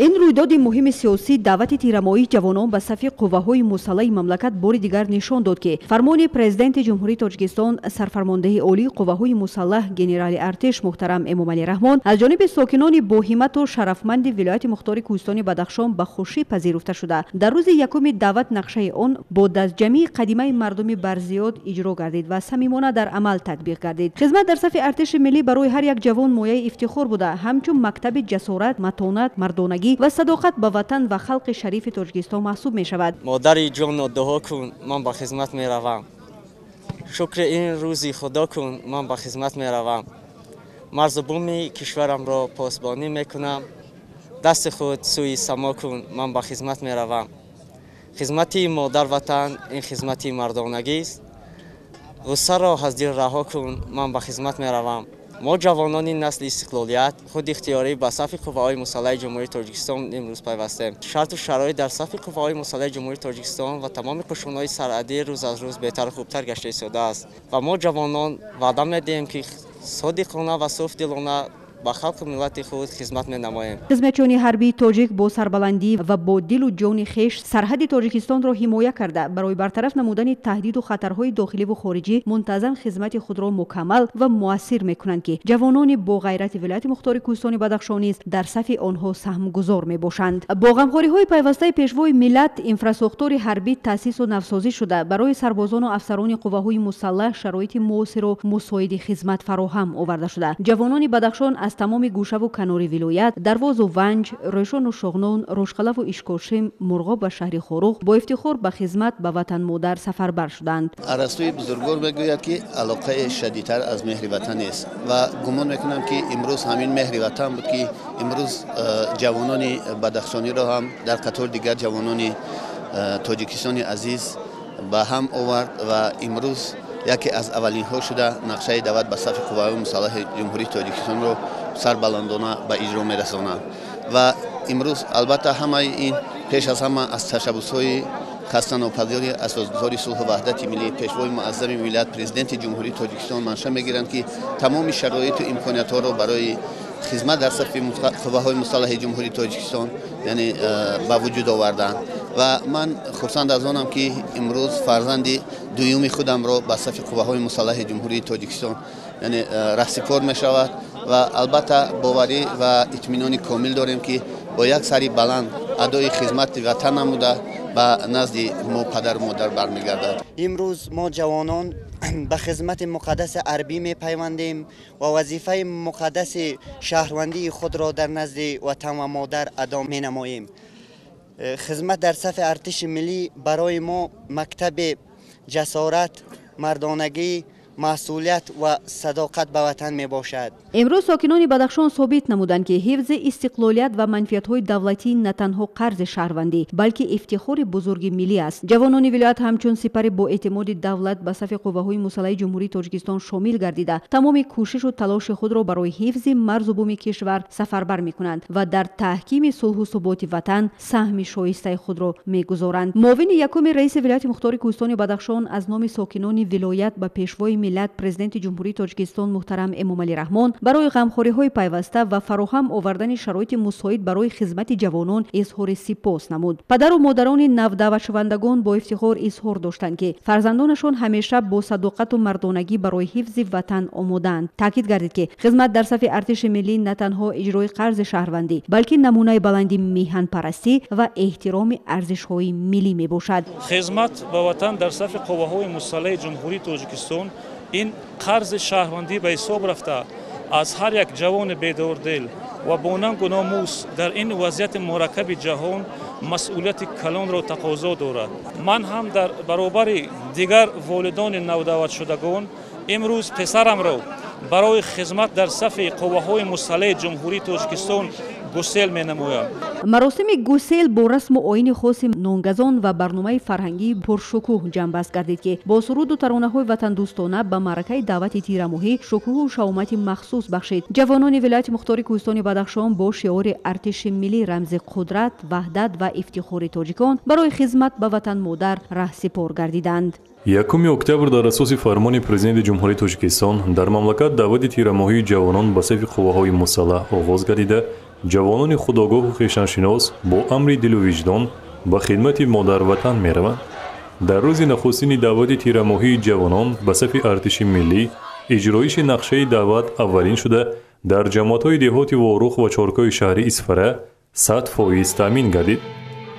Ин рӯйдоди муҳими сиёсӣ, даъвати тирамоҳии ҷавонон ба сафи қувваҳои мусаллаҳи мамлакат, бори дигар нишон дод, ки фармони Президенти Ҷумҳурии Тоҷикистон, Сарфармондеҳи Олии Қувваҳои Мусаллаҳ, генерали артиш муҳтарам Эмомалӣ Раҳмон аз ҷониби сокинони боҳимату шарафманди вилояти мухтори Кӯҳистони Бадахшон ба хушӣ пазируфта шуда, дар рӯзи якуми даъват нақшаи он бо дастҷамъии қадимаи мардуми барзиёд иҷро гардид ва самимона дар амал татбиқ гардид. Хизмат дар сафи артиши миллӣ барои ҳар як ҷавон мояи ифтихор буда, ҳамчун мактаби ҷасорат, матонат, мардонагӣ ва садоқат ба ватан ва халқи шарифи Тоҷикистон маҳсуб мешавад. Модари ҷоно, дуо кун, ман ба хизмат меравам. Шукри ин рӯзи Худо кун, ман ба хизмат меравам. Марзу буми кишварамро посбонӣ мекунам. Дасти худ сӯи само кун, ман ба хизмат меравам. Хизмати модар ватан ин хизмати мардонагист. Ғуссаро аз дил раҳо кун, ман ба хизмат меравам. Мо, ҷавонони насли истиқлолият, худ ихтиёрӣ ба сафи қувваҳои мусаллаҳи Ҷумҳурии Тоҷикистон имрӯз пайвастем. Шарту шароит дар сафи қувваҳои мусаллаҳи Ҷумҳурии Тоҷикистон ва тамоми қушунҳои сарҳадӣ рӯз аз рӯз беҳтару хубтар гашта истодааст ва мо, ҷавонон, ваъда медиҳем, ки содиқона ва суфдилона ба халқу миллати худ хизмат менамоем. Хизматчиёни ҳарбии тоҷик бо сарбаландӣ ва бо дилу ҷони хеш сарҳади Тоҷикистонро ҳимоя карда, барои бартараф намудани таҳдиду хатарҳои дохиливу хориҷӣ мунтазам хизмати худро мукаммал ва муассир мекунанд, ки ҷавонони боғайрати вилояти мухтори Кӯҳистони Бадахшон низ дар сафи онҳо саҳмгузор мебошанд. Бо ғамхориҳои пайвастаи Пешвои миллат инфрасохтори ҳарбӣ таъсису навсозӣ шуда, барои сарбозону афсарони қувваҳои мусаллаҳ шароити муосиру мусоиди хизмат фароҳам оварда шуда, ҷавонони Бадахшон аз тамоми гӯшаву канори вилоят, Дарвозу Ванҷ, Рӯшону Шоғнон, Рошқалаву Ишкошим, Мурғоб ва шаҳри Хоруғ бо ифтихор ба хизмат ба ватанмодар сафарбар шуданд. Арастуи бузургвор мегӯяд, ки алоқаи шадидтар аз меҳри ватан нест, ва гумон мекунам, ки имрӯз ҳамин меҳри ватан буд, ки имрӯз ҷавонони бадахшониро ҳам дар қатори дигар ҷавонони Тоҷикистони азиз ба ҳам овард ва имрӯз яке аз аввалинҳо шуда нақшаи даъват ба сафи қувваҳои мусаллаҳи Ҷумҳурии Тоҷикистонро сарбаландона ба иҷро мерасонанд. Ва имрӯз, албатта, ҳамаи ин пеш аз ҳама аз ташаббусҳои хастанопазири Асосгузори сулҳу ваҳдати миллӣ, Пешвои муаззами миллат, Президенти Ҷумҳурии Тоҷикистон маншаъ мегиранд, ки тамоми шароиту имкониятҳоро барои хизмат дар сафи қувваҳои мусаллаҳи Ҷумҳурии Тоҷикистон, яъне, ба вуҷуд оварданд. Ва ман хурсанд аз онам, ки имрӯз фарзанди дуюми худамро ба сафи қувваҳои мусаллаҳи Ҷумҳурии Тоҷикистон, яъне, раҳсипор мешавад ва албатта боварӣ ва итминони комил дорем, ки бо як сари баланд адои хизмати ватан намуда, ба назди мо, падару модар, бармегардад. Имрӯз мо, ҷавонон, ба хизмати муқаддаси ҳарбӣ мепайвандем ва вазифаи муқаддаси шаҳрвандии худро дар назди ватан ва модар адо менамоем. Хизмат дар сафи артиши миллӣ барои мо мактаби ҷасорат, мардонагӣ, масъулият ва садоқат ба ватан мебошад. Имрӯз сокинони Бадахшон собит намуданд, ки ҳифзи истиқлолият ва манфиатҳои давлатӣ на танҳо қарзи шаҳрвандӣ, балки ифтихори бузурги миллӣ аст. Ҷавонони вилоят ҳамчун сипари боэътимоди давлат ба сафи қувваҳои мусаллаҳи Ҷумҳурии Тоҷикистон шомил гардида, тамоми кӯшишу талоши худро барои ҳифзи марзу буми кишвар сафарбар мекунанд ва дар таҳкими сулҳу суботи ватан саҳми шоистаи худро мегузоранд. Муовини якуми раиси вилояти мухтори Кӯҳистони Бадахшон аз номи сокинони вилоят ба Пешвои миллат, Президенти Ҷумҳурии Тоҷикистон муҳтарам Эмомалӣ Раҳмон барои ғамхориҳои пайваста ва фароҳам овардани шароити мусоид барои хизмати ҷавонон изҳори сипос намуд. Падару модарони навдаъватшавандагон бо ифтихор изҳор доштанд, ки фарзандонашон ҳамеша бо садоқату мардонагӣ барои ҳифзи ватан омодаанд. Таъкид гардид, ки хизмат дар сафи артиши миллӣ на танҳо иҷрои қарзи шаҳрвандӣ, балки намунаи баланди миҳанпарастӣ ва эҳтироми арзишҳои миллӣ мебошад. Хизмат ба ватан дар сафи қувваҳои мусаллаҳи Ҷумҳурии Тоҷикистон ин қарзи шаҳрвандӣ ба ҳисоб рафта, аз ҳар як ҷавони бедордил ва бо нангу номус дар ин вазъияти мураккаби ҷаҳон масъулияти калонро тақозо дорад. Ман ҳам дар баробари дигар волидони навдаъватшудагон имрӯз писарамро барои хизмат дар сафи қувваҳои мусаллаҳи Ҷумҳурии Тоҷикистон гусел менамоям. Маросими гусел бо расму оини хоси нонгазон ва барномаи фарҳангии пуршукӯҳ ҷамъбаст гардид, ки бо суруду таронаҳои ватандӯстона ба маъракаи даъвати тирамоҳӣ шукӯҳу шаомати махсус бахшид. Ҷавонони вилояти мухтори Кӯҳистони Бадахшон бо шиори «Артиши миллӣ рамзи қудрат, ваҳдат ва ифтихори тоҷикон» барои хизмат ба ватанмодар раҳсипор гардиданд. 1 октябр дар асоси фармони Президенти Ҷумҳурии Тоҷикистон дар мамлакат даъвати тирамоҳии ҷавонон ба сафи қувваҳои мусаллаҳ оғоз гардида. Ҷавонони худогоҳу хештаншинос бо амри дилу виҷдон ба хидмати модарватан мераванд. Дар рӯзи нахустини даъвати тирамоҳии ҷавонон ба сафи артиши миллӣ иҷроиши нақшаи даъват аввалин шуда дар ҷамоатҳои деҳоти Ворух ва Чоркӯҳи шаҳри Исфара 100% таъмин гардид.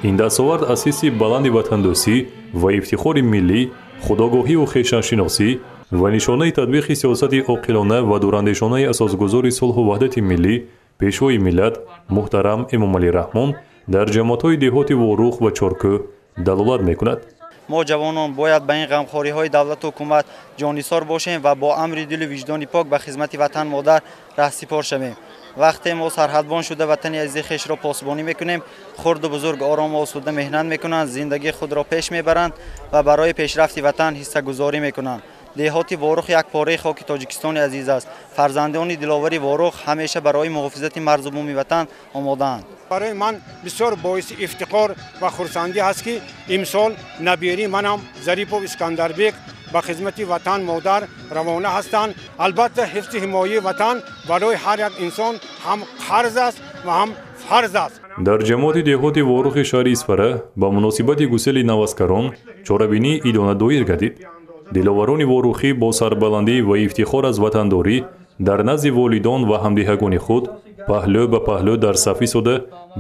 Ин дастовард аз ҳисси баланди ватандӯстӣ ва ифтихори миллӣ, худогоҳиву хештаншиносӣ ва нишонаи татбиқи сиёсати оқилона ва дурандешонаи асосгузори сулҳу ваҳдати миллӣ, пешвои миллат муҳтарам Эмомалӣ Раҳмон дар ҷамоатҳои деҳоти Ворух ва Чоркӯҳ далолат мекунад. Мо ҷавонон бояд ба ин ғамхориҳои давлату ҳукумат ҷоннисор бошем ва бо амри дилу виҷдони пок ба хизмати ватан модар раҳсипор шавем. Вақте мо сарҳадбон шуда ватани азизи хешро посбонӣ мекунем, хурду бузург орому осуда меҳнат мекунанд, зиндагии худро пеш мебаранд ва барои пешрафти ватан ҳиссагузорӣ мекунанд. Деҳоти Ворух як пораи хоки Тоҷикистони азиз аст. Фарзандони диловари Ворух ҳамеша барои муҳофизати марзу буми ватан омодаанд. Барои ман бисёр боиси ифтихор ва хурсандӣ ҳаст, ки имсол набири манам Зарипов Искандарбек ба хизмати ватан модар равона ҳастанд. Албатта, ҳифзи ҳимояи ватан барои ҳар як инсон ҳам қарз аст ва ҳам фарз аст. Дар ҷамоати деҳоти Ворухи шаҳри Исфара ба муносибати гусели наваскарон чорабинии идона доир гардид. Диловарони ворухӣ бо сарбаландӣ ва ифтихор аз ватандорӣ дар назди волидон ва ҳамдиҳагони худ паҳлӯ ба паҳлӯ дар саф истода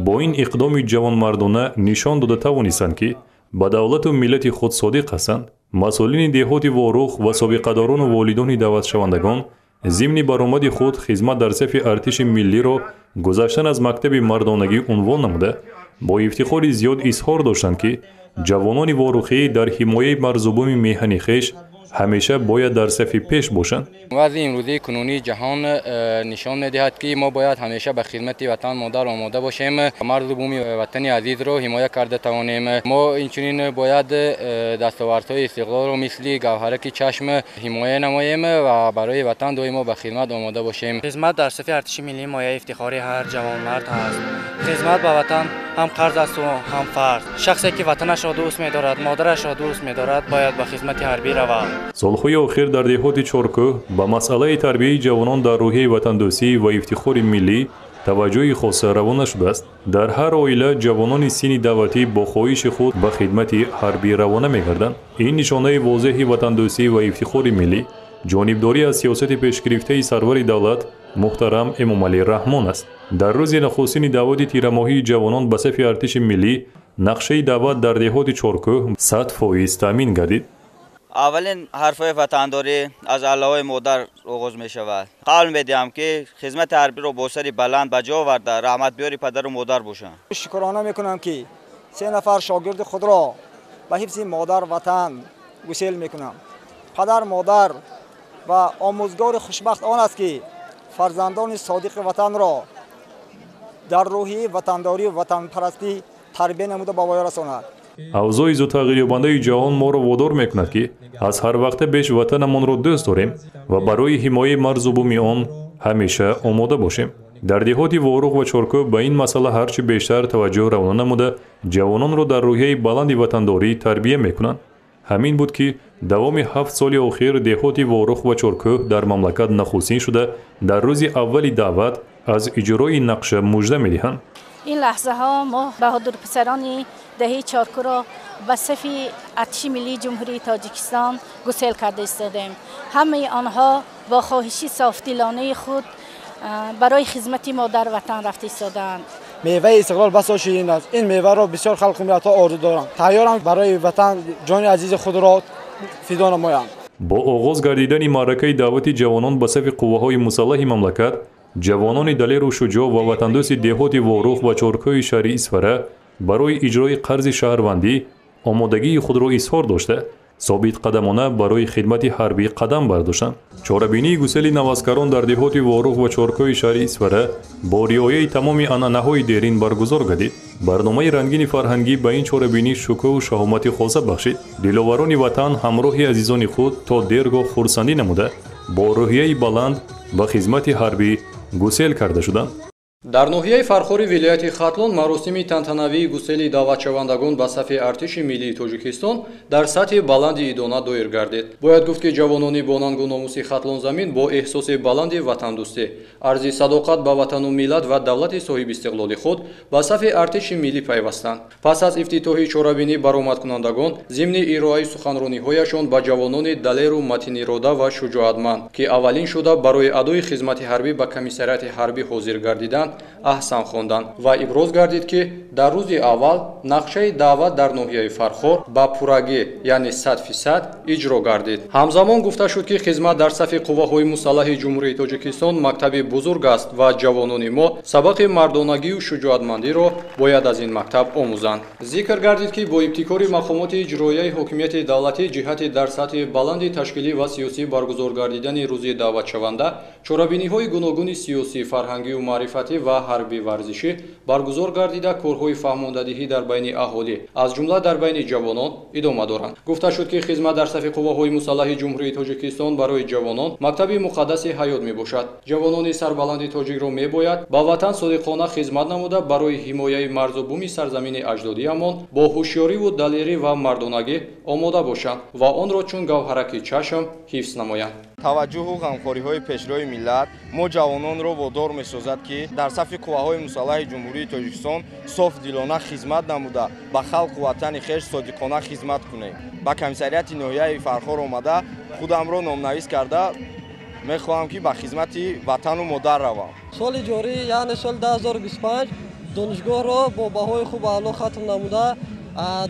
бо ин иқдоми ҷавонмардона нишон дода тавонистанд, ки ба давлату миллати худ содиқ ҳастанд. Масъулини деҳоти Ворух ва собиқадорону волидони даъватшавандагон зимни баромади худ хизмат дар сафи артиши миллиро гузаштан аз мактаби мардонагӣ унвон намуда бо ифтихори зиёд изҳор доштанд, ки ҷавонони ворухӣ дар ҳимояи марзубуми меҳани хеш ҳамеша бояд дар сафи пеш бошанд. Вазъи имрӯзии кунунии ҷаҳон нишон медиҳад, ки мо бояд ҳамеша ба хизмати ватан модар омода бошем, марзу буми ватани азизро ҳимоя карда тавонем. Мо инчунин бояд дастовардҳои истиқлолро мисли гавҳараки чашм ҳимоя намоем ва барои ватан доимо ба хизмат омода бошем. Хизмат дар сафи артиши миллӣ мояи ифтихори ҳар ҷавонмард ҳаст. Хизмат ба ватан ҳам қарз асту ҳам фарз. Шахсе ки ватанашро дӯст медорад, модарашро дӯст медорад, бояд ба хизмати ҳарбӣ равад. Солҳои охир дар деҳоти Чоркӯҳ ба масъалаи тарбияи ҷавонон дар рӯҳияи ватандӯстӣ ва ифтихори миллӣ таваҷҷӯҳи хоса равона шудааст. Дар ҳар оила ҷавонони синни даъватӣ бо хоҳиши худ ба хидмати ҳарбӣ равона мегарданд. Ин нишонаи возеҳи ватандӯстӣ ва ифтихори миллӣ, ҷонибдорӣ аз сиёсати пешгирифтаи сарвари давлат муҳтарам Эмомалӣ Раҳмон аст. Дар рӯзи нахустини даъвати тирамоҳии ҷавонон ба сафи артиши миллӣ нақшаи даъват дар деҳоти Чоркӯҳ 100% таъмин гардид. Аввалин ҳарфҳои ватандорӣ аз аллаҳои модар оғоз мешавад. Қавл медиҳам, ки хизмати ҳарбиро бо сари баланд ба ҷо оварда раҳматбиёри падару модар бошам. Шукрона мекунам, ки 3 нафар шогирди худро ба ҳифзи модар ватан гусел мекунам. Падар, модар ва омӯзгори хушбахт он аст, ки фарзандони содиқи ватанро дар рӯҳи ватандорӣ ва ватанпарастӣ тарбия намуда ба воя расонад. Авзои зудтағйирёбандаи ҷаҳон моро водор мекунад, ки аз ҳар вақта беш ватанамонро дӯст дорем ва барои ҳимояи марзу буми он ҳамеша омода бошем. Дар деҳоти Ворух ва Чоркӯҳ ба ин масъала ҳарчи бештар таваҷҷӯҳ равона намуда ҷавононро дар рӯҳияи баланди ватандорӣ тарбия мекунанд. Ҳамин буд, ки давоми 7 соли охир деҳоти Ворух ва Чоркӯҳ дар мамлакат нахустин шуда дар рӯзи аввали даъват аз иҷрои нақша мужда медиҳанд. Ин лаҳзаҳо мо баҳодурписарони деҳаи Чоркӯҳро ба сафи артиши миллии Ҷумҳурии Тоҷикистон гусел карда истодем. Ҳамаи онҳо бо хоҳиши софдилонаи худ барои хизмати модар ватан рафта истодаанд. Меваи истиқлол басо ширин аст. Ин меваро бисёр халқу миллатҳо орзу доранд. Тайёрам барои ватан ҷони азизи худро фидо намоям. Бо оғоз гардидани маъракаи даъвати ҷавонон ба сафи қувваҳои мусаллаҳи мамлакат, ҷавонони далеру шуҷоъ ва ватандӯсти деҳоти Ворух ва Чоркӯҳи шаҳри Исфара барои иҷрои қарзи шаҳрвандӣ омодагии худро изҳор дошта собитқадамона барои хидмати ҳарбӣ қадам бардоштанд. Чорабинии гусели наваскарон дар деҳоти Ворух ва Чоркӯҳи шаҳри Исфара бо риояи тамоми анъанаҳои дерин баргузор гардид. Барномаи рангини фарҳангӣ ба ин чорабинӣ шукӯҳу шаҳомати хоса бахшид. Диловарони ватан ҳамроҳи азизони худ то дергоҳ хурсандӣ намуда бо рӯҳияи баланд ба хизмати ҳарбӣ гусел карда шуданд. Дар ноҳияи Фархори вилояти Хатлон маросими тантанавии гусели даъватшавандагон ба сафи Артиши миллии Тоҷикистон дар сатҳи баланди идона доир гардид. Бояд гуфт, ки ҷавонони бо нангу номуси Хатлонзамин бо эҳсоси баланди ватандӯстӣ, арзи садоқат ба ватану миллат ва давлати соҳибистиқлоли худ ба сафи Артиши миллӣ пайвастанд. Пас аз ифтитоҳи чорабинӣ баромадкунандагон зимни ироаи суханрониҳояшон ба ҷавонони далеру матинирода ва шуҷоатманд, ки аввалин шуда барои адои хизмати ҳарбӣ ба комиссариати ҳарбӣ ҳозир гардиданд, аҳсан хонданд ва иброз гардид, ки дар рӯзи аввал нақшаи даъват дар ноҳияи Фархор ба пуррагӣ, яъне 100% иҷро гардид. Ҳамзамон гуфта шуд, ки хизмат дар сафи қувваҳои мусаллаҳи Ҷумҳурии Тоҷикистон мактаби бузург аст ва ҷавонони мо сабақи мардонагию шуҷоатмандиро бояд аз ин мактаб омӯзанд. Зикр гардид, ки бо ибтикори мақомоти иҷроияи ҳокимияти давлатӣ ҷиҳати дар сатҳи баланди ташкилӣ ва сиёсӣ баргузор гардидани рӯзи даъватшаванда чорабиниҳои гуногуни сиёсӣ, фарҳангию маърифатӣ ва ҳарбӣ варзишӣ баргузор гардида, корҳои фаҳмондадиҳӣ дар байни аҳолӣ, аз ҷумла дар байни ҷавонон идома доранд. Гуфта шуд, ки хизмат дар сафи қувваҳои мусаллаҳи Ҷумҳурии Тоҷикистон барои ҷавонон мактаби муқаддаси ҳаёт мебошад. Ҷавонони сарбаланди тоҷикро мебояд ба ватан содиқона хизмат намуда, барои ҳимояи марзу буми сарзамини аҷдодиамон бо ҳушёриву далерӣ ва мардонагӣ омода бошанд ва онро чун гавҳараки чашм ҳифз намоянд. Таваҷҷӯҳу ғамхориҳои пешрои миллат мо ҷавононро водор месозад, ки дар сафи қувваҳои мусаллаҳи Ҷумҳурии Тоҷикистон софдилона хизмат намуда, ба халқу ватани хеш содиқона хизмат кунем. Ба комиссариати ноҳияи Фархор омада худамро номнавис карда мехоҳам, ки ба хизмати ватану модар равам. Соли ҷорӣ, яъне соли 2025, донишгоҳро бо баҳои хуб аъло хатм намуда,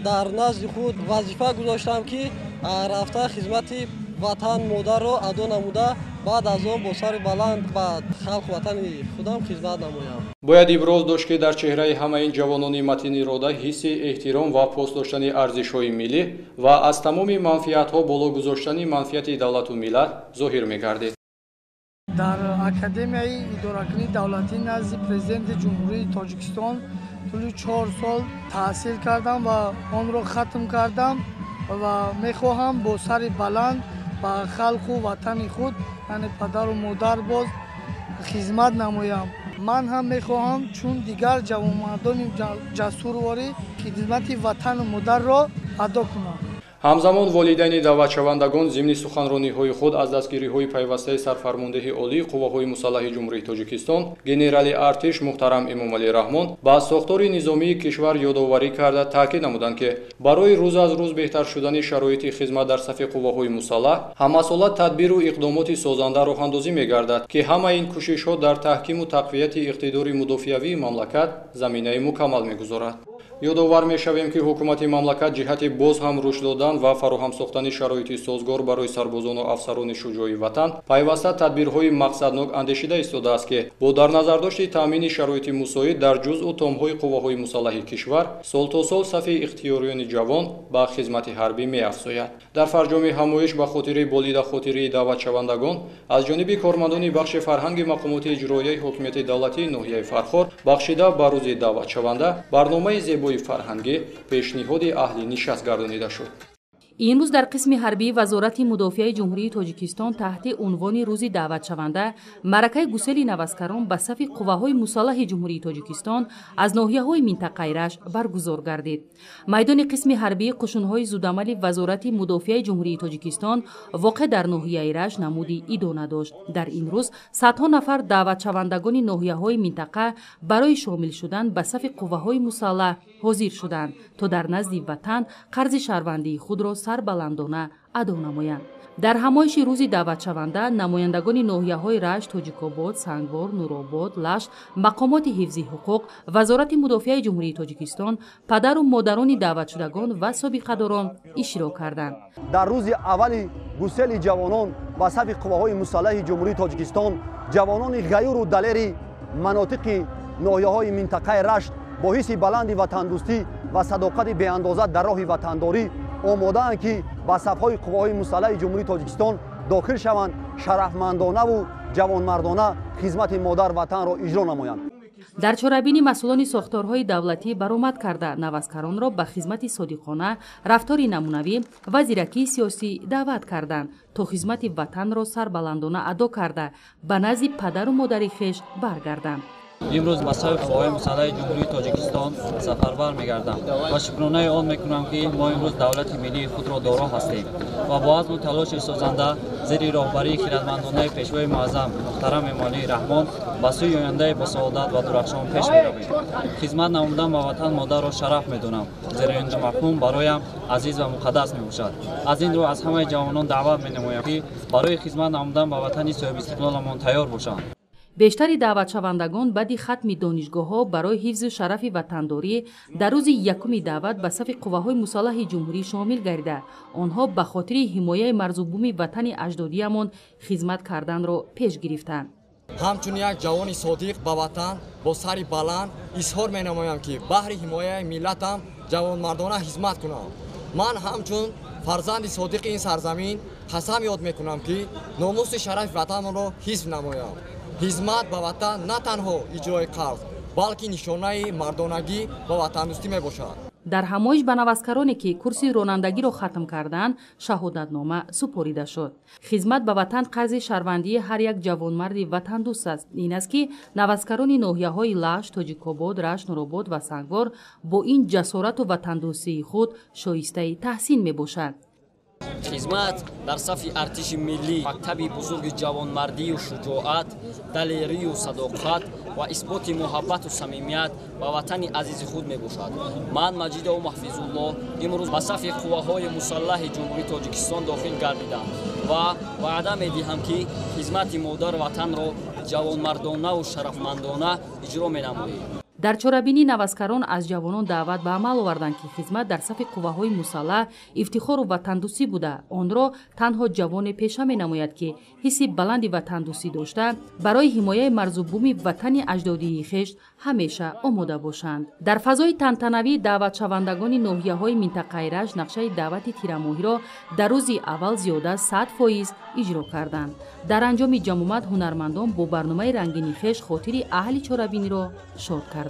дар назди худ вазифа гузоштам, ки рафта хизмати ватан модарро адо намуда, баъд аз он бо сари баланд ба халқу ватани худам хизмат намоям. Бояд иброз дошт, ки дар чеҳраи ҳамаи ин ҷавонони матинирода ҳисси эҳтиром ва пос доштани арзишҳои миллӣ ва аз тамоми манфиатҳо боло гузоштани манфиати давлату миллат зоҳир мегардид. Дар Академияи идоракунии давлатӣ назди Президенти Ҷумҳурии Тоҷикистон тӯли 4 сол таҳсил кардам ва онро хатм кардам ва мехоҳам бо сари баланд ба халқу ватани худ, яъне падару модар, боз хизмат намоям. Ман ҳам мехоҳам чун дигар ҷавонмардони ҷасурворӣ хизмати ватану модарро адо кунам. Ҳамзамон волидайни даъватшавандагон зимни суханрониҳои худ аз дастгириҳои пайвастаи сарфармондеҳи олии қувваҳои мусаллаҳи Ҷумҳурии Тоҷикистон генерали артиш муҳтарам Эмомалӣ Раҳмон ба сохтори низомии кишвар ёдоварӣ карда таъкид намуданд, ки барои рӯз аз рӯз беҳтар шудани шароити хизмат дар сафи қувваҳои мусаллаҳ ҳамасола тадбиру иқдомоти созанда роҳандозӣ мегардад, ки ҳамаи ин кӯшишҳо дар таҳкиму тақвияти иқтидори мудофиавии мамлакат заминаи мукаммал мегузорад. Ёдовар мешавем, ки ҳукумати мамлакат ҷиҳати боз ҳам рушд додан ва фароҳам сохтани шароити созгор барои сарбозону афсарони шуҷои ватан пайваста тадбирҳои мақсаднок андешида истодааст, ки бо дар назардошти таъмини шароити мусоид дар ҷузъу томҳои қувваҳои мусаллаҳи кишвар сол то сол сафи ихтиёриёни ҷавон ба хизмати ҳарбӣ меафзояд. Дар фарҷоми ҳамоиш ба хотири болидахотирии даъватшавандагон аз ҷониби кормандони бахши фарҳанги мақомоти иҷроияи ҳокимияти давлатии ноҳияи Фархор бахшида ба рӯзи даъватшаванда барномаи зебои фарҳангӣ пешниҳоди аҳли нишаст гардонида шуд. Имрӯз дар қисми ҳарбии Вазорати мудофиаи Ҷумҳурии Тоҷикистон таҳти унвони рӯзи даъватшаванда маъракаи гусели наваскарон ба сафи қувваҳои мусаллаҳи Ҷумҳурии Тоҷикистон аз ноҳияҳои минтақаи Рашт баргузор гардид. Майдони қисми ҳарбии қушунҳои зудамали Вазорати мудофиаи Ҷумҳурии Тоҷикистон воқеъ дар ноҳияи Рашт намуди идона дошт. Дар ин рӯз садҳо нафар даъватшавандагони ноҳияҳои минтақа барои шомил шудан ба сафи қувваҳои мусаллаҳ ҳозир шуданд, то дар назди ватан қарзи шаҳрвандии худро сарбаландона адо намоянд. Дар ҳамоиши рӯзи даъватшаванда намояндагони ноҳияҳои Рашт, Тоҷикобод, Сангвор, Нуробод, Лашт, мақомоти ҳифзи ҳуқуқ, Вазорати мудофиаи Ҷумҳурии Тоҷикистон, падару модарони даъватшудагон ва собиқадорон иштирок карданд. Дар рӯзи аввали гусели ҷавонон ба сафи қувваҳои мусаллаҳи Ҷумҳурии Тоҷикистон ҷавонони ғаюру далери манотиқи ноҳияҳои минтақаи Рашт бо ҳисси баланди ватандӯстӣ ва садоқати беандоза дар роҳи ватандорӣ омодаанд, ки ба сафҳои қувваҳои мусаллаҳи Ҷумҳурии Тоҷикистон дохил шаванд, шарафмандонаву ҷавонмардона хизмати модар ватанро иҷро намоянд. Дар чорабинӣ масъулони сохторҳои давлатӣ баромад карда наваскаронро ба хизмати содиқона, рафтори намунавӣ ва зиракии сиёсӣ даъват карданд, то хизмати ватанро сарбаландона адо карда ба назди падару модари хеш баргарданд. Имрӯз ба сафи қувваҳои мусаллаҳи Ҷумҳурии Тоҷикистон сафарбар мегардам ва шукронаи он мекунам, ки мо имрӯз давлати миллии худро доро ҳастем ва бо азму талоши созанда зери роҳбарии хирадмандонаи Пешвои муаззам муҳтарам Эмомалӣ Раҳмон ба сӯи ояндаи босаодат ва дурахшон пеш меравем. Хизмат намудан ба ватан модарро шараф медонам, зеро ин мафҳум бароям азиз ва муқаддас мебошад. Аз ин рӯ аз ҳамаи ҷавонон даъват менамоям, ки барои хизмат намудан ба ватани соҳибистиқлоламон тайёр бошанд. Бештари даъватшавандагон баъди хатми донишгоҳҳо барои ҳифзу шарафи ватандорӣ дар рӯзи якуми даъват ба сафи қувваҳои мусаллаҳи ҷумҳурӣ шомил гардида, онҳо ба хотири ҳимояи марзу-буми ватани аҷдодиямон хизмат карданро пеш гирифтанд. Ҳамчун як ҷавони содиқ ба ватан бо сари баланд изҳор менамоям, ки баҳри ҳимояи миллатам ҷавонмардона хизмат кунам. Ман ҳамчун фарзанди содиқи ин сарзамин қасам ёд мекунам, ки номуси шарафи ватанро ҳифз намоям. Хизмат ба ватан на танҳо иҷрои қарз, балки нишонаи мардонагӣ ва ватандӯстӣ мебошад. Дар ҳамоиш ба наваскароне, ки курси ронандагиро хатм карданд, шаҳодатнома супорида шуд. Хизмат ба ватан қарзи шаҳрвандии ҳар як ҷавонмарди ватандӯст аст. Ин аст, ки наваскарони ноҳияҳои Лахш, Тоҷикобод, Рашт, Нуробод ва Сангвор бо ин ҷасорату ватандӯстии худ шоистаи таҳсин мебошанд. Хизмат дар сафи артиши миллӣ мактаби бузурги ҷавонмардию шуҷоат, далерию садоқат ва исботи муҳаббату самимият ба ватани азизи худ мебошад. Ман, Маҷидов Маҳфизулло, имрӯз ба сафи қувваҳои мусаллаҳи Ҷумҳурии Тоҷикистон дохил гардидам ва ваъда медиҳам, ки хизмати модар ватанро ҷавонмардонаву шарафмандона иҷро менамоем. Дар чорабинӣ наваскарон аз ҷавонон даъват ба амал оварданд, ки хизмат дар сафи қувваҳои мусаллаҳ ифтихору ватандӯстӣ буда, онро танҳо ҷавоне пеша менамояд, ки ҳисси баланди ватандӯстӣ дошта, барои ҳимояи марзу-буми ватани аҷдодии хеш ҳамеша омода бошанд. Дар фазои тантанавӣ даъватшавандагони ноҳияҳои минтақаи Рашт нақшаи даъвати тирамоҳиро дар рӯзи аввал зиёда 100% иҷро карданд. Дар анҷоми ҷамъомад ҳунармандон бо барномаи рангини хеш хотири аҳли чорабиниро шод карданд.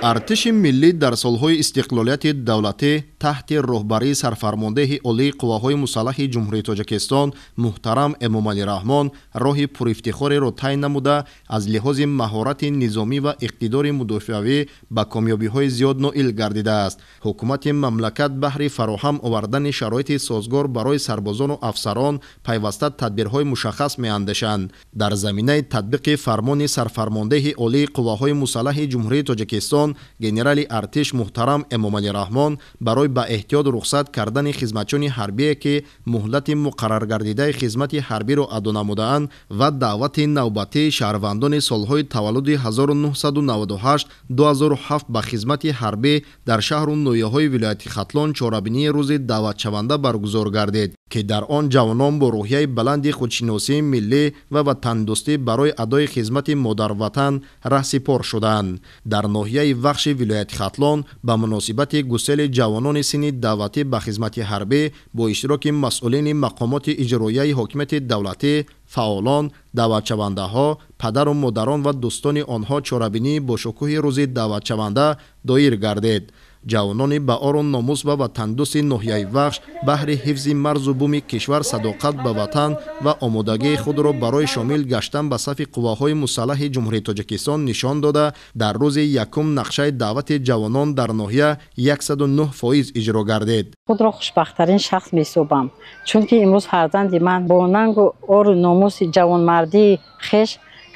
Артиши миллӣ дар солҳои истиқлолияти давлатӣ таҳти роҳбарии сарфармондеҳи олии қувваҳои мусаллаҳи Ҷумҳурии Тоҷикистон муҳтарам Эмомалӣ Раҳмон роҳи пурэфтихореро тай намуда, аз лиҳози маҳорати низомӣ ва иқтидори мудофиавӣ ба комёбиҳои зиёд ноил гардидааст. Ҳукумати мамлакат баҳри фароҳам овардани шароити созгор барои сарбозону афсарон пайваста тадбирҳои мушаххас меандешанд. Дар заминаи татбиқи фармони сарфармондеҳи олии қувваҳои мусаллаҳи Ҷумҳурии Тоҷикистон генерали артиш муҳтарам Эмомалӣ Раҳмон барои ба эҳтиёт рухсат кардани хизматчиёни ҳарбие, ки муҳлати муқарраргардидаи хизмати ҳарбиро адо намудаанд ва даъвати навбатии шаҳрвандони солҳои таваллуди 1998-2007 ба хизмати ҳарбӣ дар шаҳру ноҳияҳои вилояти Хатлон чорабинии рӯзи даъватшаванда баргузор гардид, ки дар он ҷавонон бо рӯҳияи баланди худшиносии миллӣ ва ватандӯстӣ барои адои хизмати модарватан раҳсипор шуданд. Дар ноҳияи Вахши вилояти Хатлон ба муносибати гусели ҷавонони синни даъватӣ ба хизмати ҳарбӣ бо иштироки масъулини мақомоти иҷроияи ҳокимияти давлатӣ, фаъолон, даъватшавандаҳо, падару модарон ва дӯстони онҳо чорабинии бошукӯҳи рӯзи даъватшаванда доир гардид. Ҷавонони ба ору номус ва ватандӯсти ноҳияи Вахш баҳри ҳифзи марзу буми кишвар садоқат ба ватан ва омодагии худро барои шомил гаштан ба сафи қувваҳои мусаллаҳи Ҷумҳурии Тоҷикистон нишон дода, дар рӯзи якум нақшаи даъвати ҷавонон дар ноҳия 109% иҷро гардид. Худро хушбахттарин шахс меҳисобам, чунки имрӯз фарзанди ман бо нангу ору номуси ҷавонмардии хеш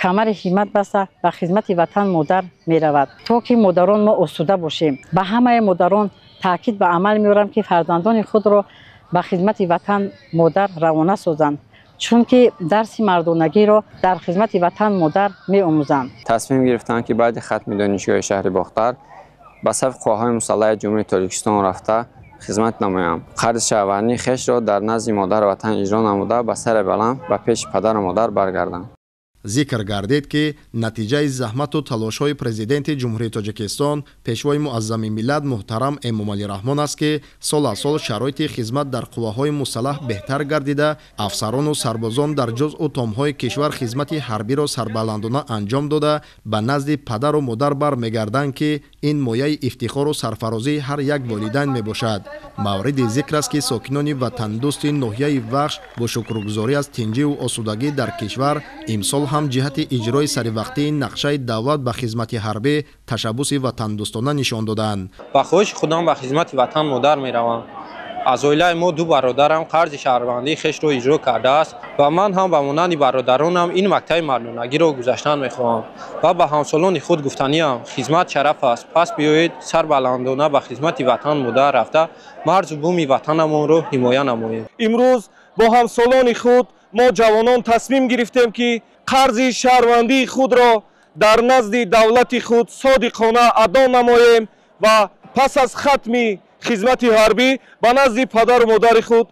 камари ҳиммат баста ба хизмати ватан модар меравад, то ки модарон мо осуда бошем. Ба ҳамаи модарон таъкид ба амал меорам, ки фарзандони худро ба хизмати ватан модар равона созанд, чунки дарси мардонагиро дар хизмати ватан модар меомӯзанд. Тасмим гирифтам, ки баъди хатми донишгоҳи шаҳри Бохтар ба сафи қувваҳои мусаллаҳи Ҷумҳурии Тоҷикистон рафта хизмат намоям. Қарзи шаҳрвандии хешро дар назди модар ватан иҷро намуда, ба сари баланд ба пеши падару модар баргардам. Зикр гардид, ки натиҷаи заҳмату талошҳои Президенти Ҷумҳурии Тоҷикистон, Пешвои муаззами миллат муҳтарам Эмомалӣ Раҳмон аст, ки сол аз сол шароити хизмат дар қувваҳои мусаллаҳ беҳтар гардида, афсарону сарбозон дар ҷузъу томҳои кишвар хизмати ҳарбиро сарбаландона анҷом дода, ба назди падару модар бармегарданд, ки ин мояи ифтихору сарфарозии ҳар як волидайн мебошад. Мавриди зикр аст, ки сокинони ватандӯсти ноҳияи Вахш бо шукргузорӣ аз тинҷиву осудагӣ дар кишвар имсол ҳам ҷиҳати иҷрои саривақтии нақшаи даъват ба хизмати ҳарбӣ ташаббуси ватандӯстона нишон доданд. Ба хоҳиши худам ба хизмати ватан модар меравам. Аз оилаи мо ду бародарам қарзи шаҳрвандии хешро иҷро кардааст ва ман ҳам ба монанди бародаронам ин мактаби мардонагиро гузаштан мехоҳам ва ба ҳамсолони худ гуфтаниам: хизмат шараф аст. Пас биёед сарбаландона ба хизмати ватан модар рафта марзу буми ватанамонро ҳимоя намоем. Имрӯз бо ҳамсолони худ мо ҷавонон тасмим гирифтем, ки қарзи шаҳрвандии худро дар назди давлати худ содиқона адо намоем ва пас аз хатми хизмати ҳарбӣ ба назди падару модари худ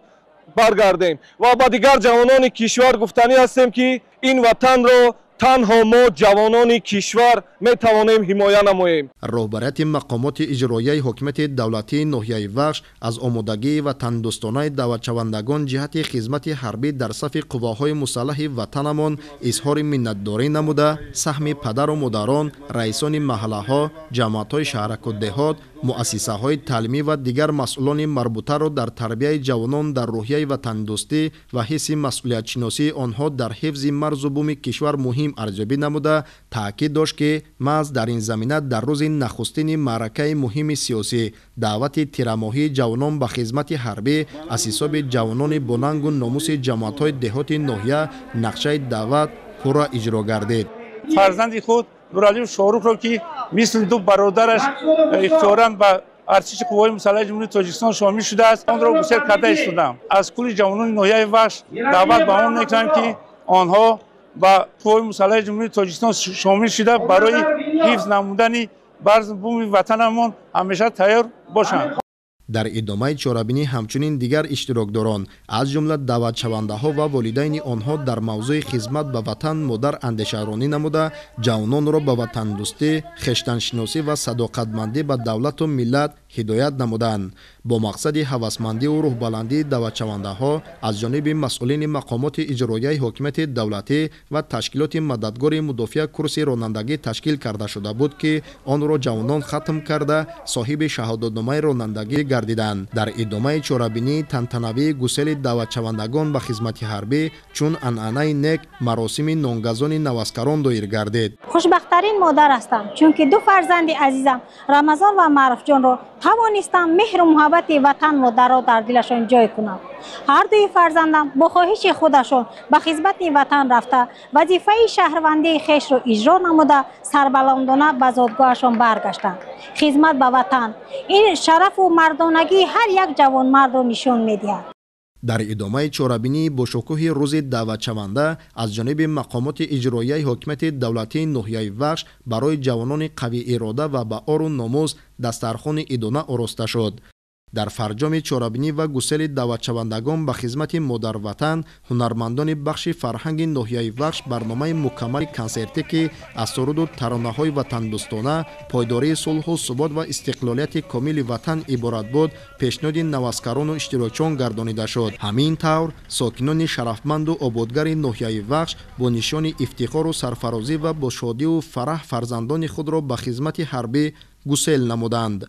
баргардем ва ба дигар ҷавонони кишвар гуфтанӣ ҳастем, ки ин ватанро танҳо мо ҷавонони кишвар метавонем ҳимоя намоем. Роҳбарияти мақомоти иҷроияи ҳокимияти давлатии ноҳияи Вахш аз омодагии ватандӯстонаи даъватшавандагон ҷиҳати хизмати ҳарбӣ дар сафи қувваҳои мусаллаҳи ватанамон изҳори миннатдорӣ намуда, саҳми падару модарон, раисони маҳаллаҳо, ҷамоатҳои шаҳраку деҳот, муассисаҳои таълимӣ ва дигар масъулони марбутаро дар тарбияи ҷавонон дар рӯҳияи ватандӯстӣ ва ҳисси масъулиятшиносии онҳо дар ҳифзи марзу буми кишвар муҳим арзёбӣ намуда, таъкид дошт, ки маҳз дар ин замина дар рӯзи нахустини маъракаи муҳими сиёсӣ даъвати тирамоҳии ҷавонон ба хизмати ҳарбӣ аз ҳисоби ҷавонони бонангу номуси ҷамоатҳои деҳоти ноҳия нақшаи даъват пурра иҷро гардид. Фарзанди худ Нуралиев Шоҳрухро, ки мисли ду бародараш ихтиёран ба артиши қувваҳои мусаллаҳи Ҷумҳурии Тоҷикистон шомил шудааст, онро гусел карда истодам. Аз кулли ҷавонони ноҳияи Вахш даъват ба он мекунам, ки онҳо ба қувваҳои мусаллаҳи Ҷумҳурии Тоҷикистон шомил шуда барои ҳифз намудани марзу буми ватанамон ҳамеша тайёр бошанд. Дар идомаи чорабинӣ ҳамчунин дигар иштирокдорон, аз ҷумла даъватшавандаҳо ва волидайни онҳо дар мавзӯи хизмат ба ватан модар андешаронӣ намуда, ҷавононро ба ватандӯстӣ, хештаншиносӣ ва садоқатмандӣ ба давлату миллат ҳидоят намуданд. Бо мақсади ҳавасмандиву рӯҳбаландии даъватшавандаҳо аз ҷониби масъулини мақомоти иҷроияи ҳокимияти давлатӣ ва ташкилоти мададгори мудофиа курси ронандагӣ ташкил карда шуда буд, ки онро ҷавонон хатм карда соҳиби шаҳодатномаи ронандагӣ гардиданд. Дар идомаи чорабинии тантанавии гусели даъватшавандагон ба хизмати ҳарбӣ чун анъанаи нек маросими нонгазони наваскарон доир гардид. Хушбахттарин модар ҳастам, чунки ду фарзанди азизам Рамазон ва Маъруфҷонро тавонистам меҳру муҳаббати ватан модарро дар дилашон ҷой кунам. Ҳар дуи фарзандам бо хоҳиши худашон ба хизмати ватан рафта, вазифаи шаҳрвандии хешро иҷро намуда, сарбаландона ба зодгоҳашон баргаштанд. Хизмат ба ватан ин шарафу мардонагии ҳар як ҷавонмардро нишон медиҳад. Дар идомаи чорабинии бошукӯҳи рӯзи даъватшаванда аз ҷониби мақомоти иҷроияи ҳокимияти давлатии ноҳияи Вахш барои ҷавонони қавиирода ва ба ору номус дастархони идона ороста шуд. Дар фарҷоми чорабинӣ ва гусели даъватшавандагон ба хизмати модарватан ҳунармандони бахши фарҳанги ноҳияи Вахш барномаи мукаммали консертӣ, ки аз суруду таронаҳои ватандӯстона, пойдории сулҳу субот ва истиқлолияти комили ватан иборат буд, пешниҳоди наваскарону иштирокчиён гардонида шуд. Ҳамин тавр сокинони шарафманду ободгари ноҳияи Вахш бо нишони ифтихору сарфарозӣ ва бо шодиву фараҳ фарзандони худро ба хизмати ҳарбӣ гусел намуданд.